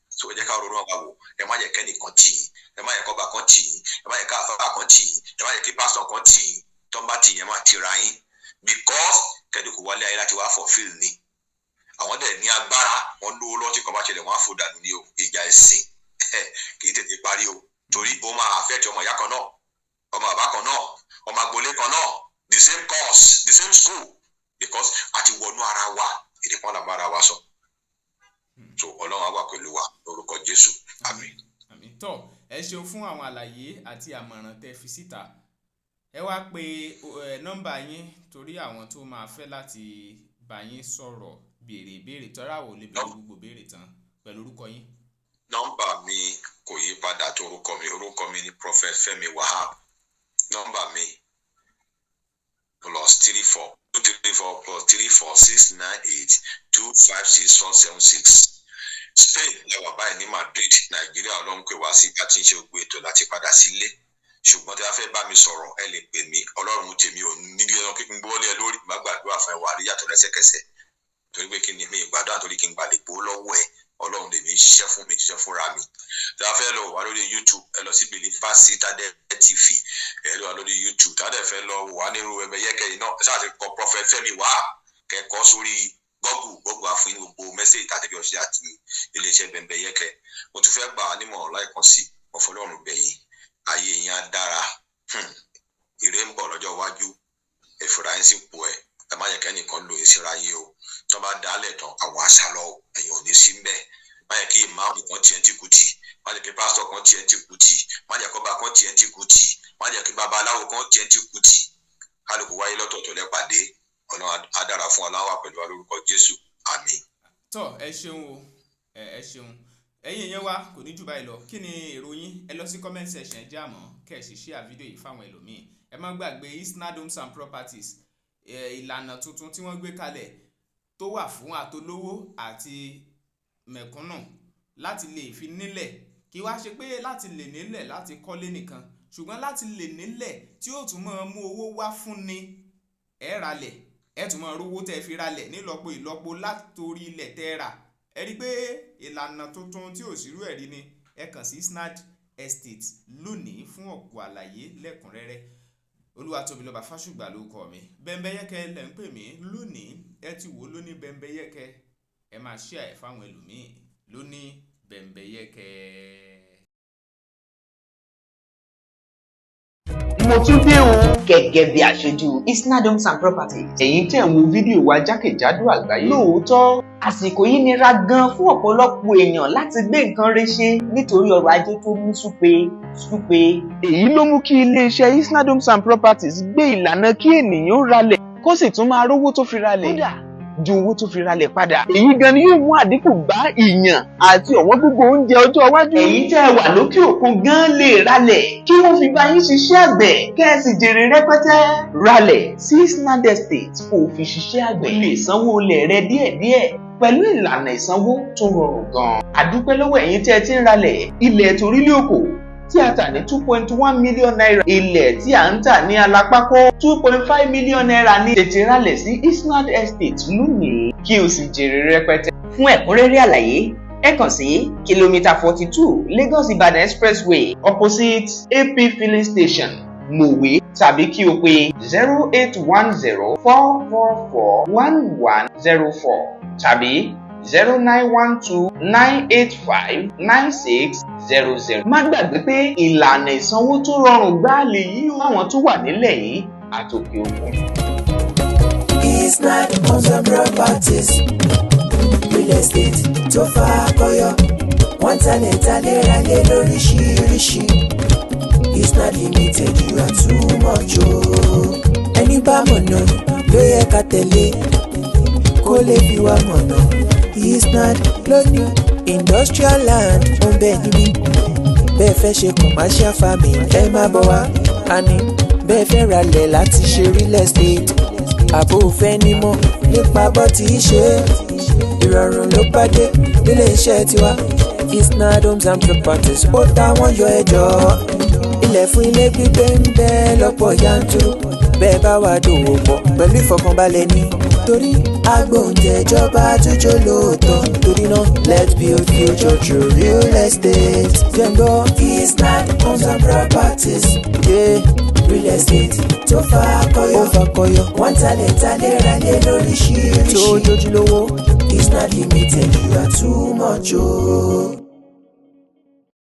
So ẹ jẹ́ ká ronú àwa wò. Ẹ má jẹ́ kẹ́nìkan tì yín, ẹ má jẹ́ kọ́ba kan tì yín, ẹ má jẹ́ ká àfáà kan tì yín, ẹ má jẹ́ kí pásítọ̀ kan tì yín. Tó ń bá tì yín, ẹ má tìra yín, because kẹ́dùkú wálé ayé láti wá fulfill ni. Àwọn dẹ̀ ní agbára wọn lówó lọ́tí kan bá ṣẹlẹ̀, wọ́n á fò dànù ní o. Ìjà ẹ̀sìn kì í tètè parí o, torí ó máa affect ọmọ ìyá kan náà, ọmọ bàbá kan náà, ọmọ agboolé kan náà, the same course, the same school, because a ti wọnú ara wa, èdè kan là ń bára wa sọ. So Ọlọ́run á wà pẹ̀lú wa lórúkọ Jésù, àmín. Àmín. Tọ́ ẹ ṣeun fún àwọn àlàyé àti àmọ̀ràn tẹ́ fi síta. Ẹ wá pe ẹ nọ́mbà yín torí àwọn tó máa fẹ́ láti bá yín sọ̀rọ̀, béèrè ìbéèrè, tọ́ra ò lè béèrè gbogbo béèrè tán, pẹ̀lú orúkọ yín. Nọ́mbà mi kò yí padà tó orúkọ mi. Orúkọ mi ni Prophet Fẹ́mi Wahab. Nọ́mbà mi +34 234 +34 698 256 476. Spain lẹ́wà báyìí, ní Madrid. Nàìjíríà Ọlọ́run pè wá sí, a ti ń ṣe gbogbo ètò láti padà sílé. Ṣùgbọ́n tí a fẹ́ bá mi sọ̀rọ̀, ẹ lè pè mí. Ọlọ́run tèmi ò nílé ẹran kíkún gbọ́lé ẹ lórí, má gbàdúrà fún ẹ, wà á rí yàtọ̀ lẹ́sẹ̀kẹsẹ̀. Torí pé kí ni mi ìgbàdúrà? Torí kí n gbà lè gbó lọ́wọ́ ẹ. Ọlọ́run lèmi ń ṣiṣẹ́ fún mi, ṣiṣẹ́ fúnra mi. Tí a fẹ́ lọ wà lórí YouTube, ẹ lọ sí Believer Citadel TV, ẹ lọ wà lórí YouTube. Tí a dẹ̀ fẹ́ lọ wà nírú Bembeyeke yìí náà, ẹ ṣáà ti kọ Prophet Fẹ́mi Wahab, kẹ́kọ̀ọ́ sórí Google, Google á fún yín gbogbo message tàbí ọṣẹ àti iléeṣẹ́ Bembeyeke. Mo tún fẹ́ gbà á nímọ̀ràn láìkan sí, mo fọlọ́run bẹ̀yìn, ayé yín á dára. Ire ń bọ̀ lọ́jọ́ iwájú. Ìfura yín sì pọ̀, ẹ má yẹ kẹ́nìkan lò yín síra yín o. Tí wọ́n bá dálẹ̀ tán, àwọn àṣà lọ, ẹ̀yin ò ní sí mbẹ̀. Má yẹ kí ìmáàmù kan tiẹ̀ ti kú tì, má jẹ́ kí pásítọ̀ kan tiẹ̀ ti kú tì, má jẹ́ kọ́ba kan tiẹ̀ ti kú tì, má jẹ́ kí babaláwo kan tiẹ̀ ti kú tì. Kálukú wáyé lọ́tọ̀ọ̀tọ̀ lẹ́pàdé. Ọlọ́run á dára fún wa, láwà pẹ̀lú wa lórúkọ Jésù, àmín. Tọ́, ẹ ṣeun o, ẹ ṣeun. Ẹ̀yin èèyàn wa, kò ní jù báyìí lọ. Kí ni èrò yín? Ẹ lọ sí comment section, ẹ jẹ́ àmọ́ kẹ́ ẹ sì share fídíò yìí fáwọn ẹlòmíì. Ẹ má gbàgbé Isnad Homes and Properties, ìlànà tuntun tí wọ́n gbé kalẹ̀ tó wà fún àtolówó àti mẹ̀kúnnù láti lè fi nílẹ̀. Kí wá ṣe pé láti lè nílẹ̀ láti kọ́lé nìkan, ṣùgbọ́n láti lè nílẹ̀ tí ó tún máa mú owó wá fún ni. Ẹ ralẹ̀, ẹ tún máa rówó tẹ́ fi ralẹ̀ nílọ́po ìlọ́po látòrí ilẹ̀ tẹ́ rà. Ẹ rí i pé ìlànà tuntun tí ò sírú ẹ̀rí ni. Ẹ kàn sí Isnad Estate lónìí fún ọ̀pọ̀ àlàyé lẹ́kùnrẹ́rẹ́. Olúwatóbilọ́ba Fásùgbà ló kọ mi. Bembeyeke lẹ̀ ń pè mí lónìí. Ẹ ti wò ó lóní Bembeyeke, ẹ máa share ẹ̀ fáwọn ẹlòmíì lóní Bembeyeke. Mo tún dé o. Gẹ́gẹ́ bí aṣojú Isnad Homes and Properties. Ẹ̀yin tẹ̀ ń wo fídíò wa jákèjádò àgbáyé. Lóòótọ́, àsìkò yìí nira gan fún ọ̀pọ̀lọpọ̀ èèyàn láti gbé nǹkan rẹ̀ ṣe nítorí ọrọ̀ ajé tó mú súpe súpe. Èyí ló mú kí iléeṣẹ́ Isnad Homes and Properties gbé ìlànà kí ènìyàn ralẹ̀ kó sì tún máa rówó tó fi ralẹ̀, kódà ju owó tó fi ralẹ̀ padà. Èyí gan ni yóò mú àdínkù bá ìyàn àti ọ̀wọ́n gógó oúnjẹ ọjọ́ iwájú. Ẹ̀yin tẹ́ ẹ wà lókè òkun gan lè ralẹ̀ kí wọ́n fi bá yín ṣiṣẹ́ àgbẹ̀ kẹ́ ẹ sì jèrè rẹpẹtẹ. Ralẹ̀ sí Isnad Estate kó o fi ṣiṣẹ́ àgbẹ̀. O lè sanwó ilẹ̀ rẹ díẹ̀díẹ̀ pẹ̀lú ìlànà ìsanwó tó rọrùn gan. Àdúpẹ́ lọ́wọ́ ẹ̀yin tẹ́ ẹ ti ń ralẹ̀. Ilẹ̀ torílẹ̀ òkò tí a tà ní ₦2.1 million, ilẹ̀ tí à ń tà ní Alápákó, ₦2.5 million ní. Tètè ralẹ̀ sí Isnad Estate lónìí kí o sì jèrè rẹpẹtẹ. Fún ẹ̀kúnrẹ́rẹ́ àlàyé, ẹ kàn sí kìlómítà 42 Lagos Ibadan Expressway, opposite AP filling station, Mòwe, tàbí kí o pè 08104441104 tàbí 09129859600. Má gbàgbé pé ìlànà ìsanwó tó rọrùn gbáà lèyí o fáwọn tó wà nílẹ̀ yìí àtòkè òkun. Isnad Homes and Properties, real estate tó fakọyọ. Wọ́n talẹ̀ talẹ̀ ralẹ̀ lóríṣiríṣi. Isnad Limited, you are too much o. Ẹni bá mọ̀nà ló yẹ ká tẹ̀lé kó lè fi wá mọ̀nà. Isnad lóní industrial land ń bẹ níbí. Bẹ́ẹ̀ fẹ́ ṣe commercial farming, ẹ má bọ̀ wá. Àní bẹ́ẹ̀ fẹ́ ralẹ̀ láti ṣe real estate, àbò fẹ́ nímọ̀ nípa bó ti ṣe é, ìrọ̀rùn ló bá dé nílé iṣẹ́ tiwa. Isnad Homes and Properties, ó táwọn yọ ẹjọ́. Ilẹ̀ fún ilé gbígbé ń bẹ lọ́pọ̀ yanturu. Bẹ́ẹ̀ bá wà dòwò pọ̀ pẹ̀lú ìfọkànbalẹ̀ ní, torí agbóǹtẹ̀jọba tó jó lóòótọ́. Torí náà, let's build future through real estate. Jẹ́ngbọ́ Isnad Homes and Properties, yeah. Real estate tó fakọyọ, ó fakọyọ. Wọ́n talẹ̀ talẹ̀ ralẹ̀ lóríṣiríṣi tó jójúlówó. Isnad Limited, you are too much o. Oh.